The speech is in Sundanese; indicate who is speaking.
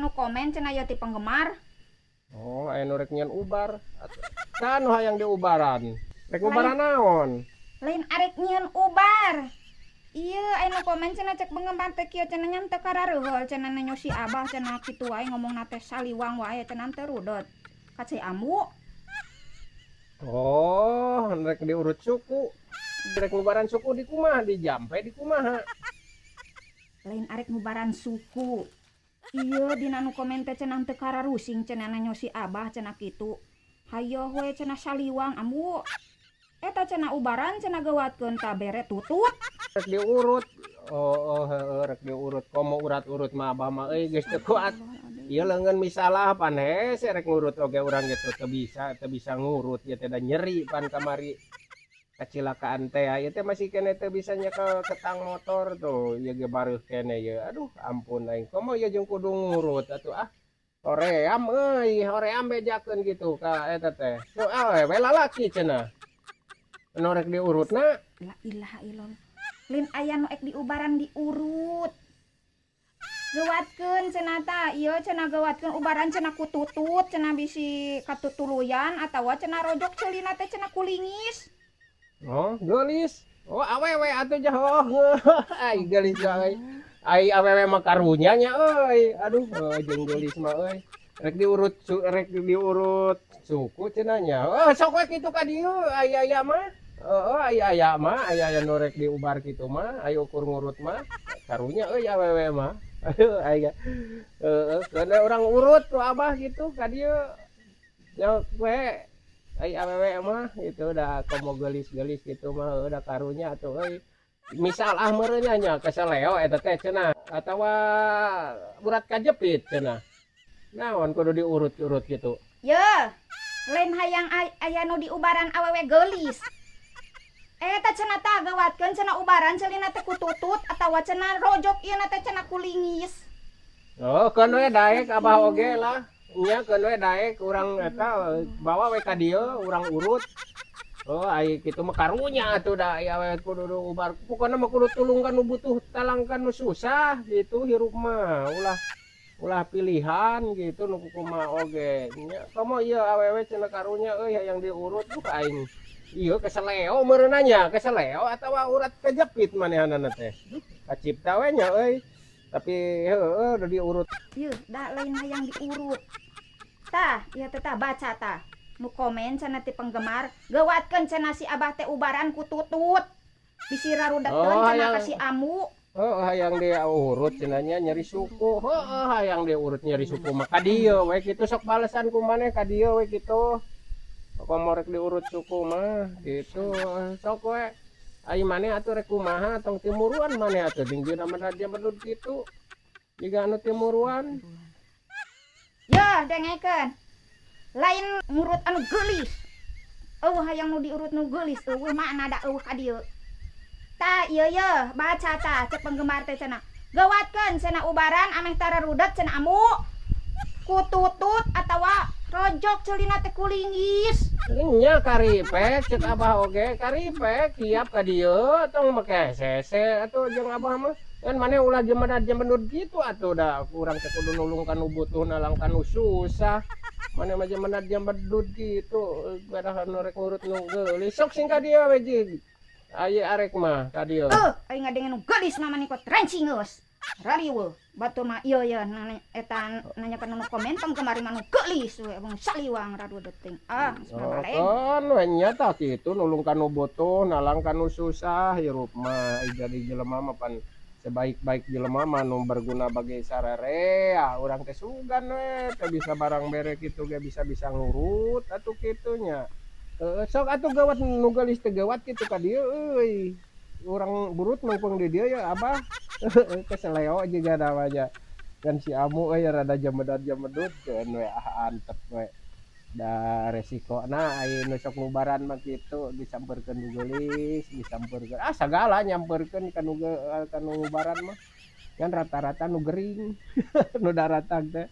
Speaker 1: nu komen cenah ieu ti penggemar.
Speaker 2: Oh, aya nu rek nyieun ubar. Saha nu hayang diubaran? Rek ngubaran naon?
Speaker 1: Lain arek nyieun ubar. Ieu aya nu komen cenah, cek penggemar teh kieu cenah, nya teu karareuheul cenah nanyo si Abah cenah, kitu wae ngomongna teh, saliwang wae cenah, teu rudet ka cai Ambu.
Speaker 2: Oh, rek diurut suku. Rek ngubaran suku di kumaha? Di jampe di kumaha?
Speaker 1: Lain arek ngubaran suku. Ieu dina nu komen teh cenah teu kararusing cenah nanyo si Abah cenah kitu. Hayoh we cenah saliwang, Ambu. Eta cenah ubaran cenah geuwatkeun ta bere tutut.
Speaker 2: Rek diurut. Oh, heueuh, rek diurut. Komo urat-urut mah Abah mah euy geus teu kuat. Ieu leungeun misalah pan hese rek ngurut oge urang gitu teu bisa, teu bisa ngurut ieu teh, da nyeri pan kamari kecelakaan teh. Ieu teh masih keneh teu bisa nyekel ketang motor tuh, ieu ge bareuh keneh ieu. Aduh, ampun aing, komo ieu jeung kudu ngurut atuh. Ah, hoream euy, hoream bejakeun kitu ka eta teh. So awewe lalaki cenah nu rek diurutna.
Speaker 1: La ilaha illallah. Lain aya nu ek diubaran diurut. Geuwatkeun cenah tah, ieu cenah geuwatkeun ubaran cenah ku tutut cenah, bisi katutuluyan atawa cenah rojok ceulina teh cenah ku lingis.
Speaker 2: Oh, geulis. Oh, awewe atuh jauh. Ai geulis euy. Ai awewe mah karunya nya euy. Aduh, jeung geulis mah euy. Rek diurut rek diurut suku cenah nya. Oh, sok we kitu ka dieu aya aya mah. Heeh, aya aya mah, aya aya nu rek diubar kitu mah, aya ukur ngurut mah. Karunya euy awewe mah. Aduh, aya. Heeh, keun urang urut ku Abah gitu ka dieu. Sok we. Ai awewe mah gitu da, komo geulis-geulis gitu mah heueuh da karunya atuh euy. Misal ah meureun nya keseleo eta teh cenah atawa urat kajepit cenah. Naon kudu diurut-urut gitu?
Speaker 1: Ye, lain hayang aya nu diubaran awewe geulis. Eta cenah tah geuwatkeun cenah ubaran ceulina teh ku tutut atawa cenah rojok ieu na teh cenah ku lingis.
Speaker 2: Oh, keun we daek Abah oge lah. Nya keun we daek urang eta, bawa we ka dieu urang urut. Oh, ai kitu mah karunya atuh da aya we kudu ubar. Pokona mah kudu tulung ka nu butuh, talang ka nu susah gitu hirup mah. Ulah ulah pilihan gitu nu kumaha oge. Nya komo ieu awewe cenah karunya euy hayang diurut tuh aing. Ieu keseleo meureunna nya, keseleo atawa urat kajepit manehanana teh. Duh, kacipta we nya euy. Tapi heueuh udah diurut.
Speaker 1: Yeuh, da lain hayang diurut. Tah, ieu teh tah baca tah. Nu komen cenah ti penggemar, geuwatkeun cenah si Abah teh ubaran ku tutut. Bisi rarudeteun
Speaker 2: Oh,
Speaker 1: cenah
Speaker 2: hayang
Speaker 1: ka si Ambu.
Speaker 2: Heeh, hayang diurut cenah nya nyeri suku. Heeh, hayang diurut nyeri suku mah ka dieu we kitu, sok balesan ku maneh ka dieu we kitu. Komo rek diurut suku mah gitu. Sok we. Ai maneh atuh rek kumaha, tong timuruan maneh atuh jeung mah bedud kitu. Jiga anu timuruan.
Speaker 1: Yeuh, dengekeun. Lain ngurut anu geulis. Eueuh hayang nu diurut nu geulis, eueuh makna da eueuh ka dieu. Tah, ieu ye, baca tah, cek penggemar teh cenah. Geuwatkeun cenah ubaran ameh tararudet cenah, Ambu. Ku tutut atawa rojok ceulina teh ku linggis.
Speaker 2: Nya karipek cek Abah oge, karipek siap ka dieu, tong make hese atuh jeung Abah mah. Kan maneh ulah jemenan-jemenud kitu atuh, da urang teh kudu nulung ka nu butuh, nalang ka nu susah. Maneh mah jemenad-jemedud kitu, padahal nu rek ngurut nu geulis. Sok sing ka dieu we jig. Aya arek mah ka dieu.
Speaker 1: Eh, aing ngadenge nu geulis mah mani kot rencing geus. Rariweuh, batur mah ieu ye nanya eta nanyakeun nu komen penggemar mah nu geulis we, abang saliwang rarudet teuing. Ah, geus
Speaker 2: Oh,
Speaker 1: babaleng.
Speaker 2: Kan we nya tah kitu, nulung ka nu butuh, nalang ka nu susah hirup mah. Jadi jelema mah pan sebaik-baik jelema mah nu berguna bagi sararea. Urang teh sugan we teu bisa barang bere kitu ge bisa-bisa ngurut atuh kitu nya. Heeh, sok atuh gawat nu geulis teh gawat kitu ka dieu euy. Urang burut mangpung di dieu ya Abah. Keseleo juga namanya. Kan si Amu euy rada jemedot-jemedut, keun we ah, antep we. Da resikona ai nu sok ngubaran mah kitu, disampeurkeun nu geulis, disampeurkeun ah sagala nyampeurkeun ka nu ngubaran mah. Kan rata-rata nu gering nu daratang teh.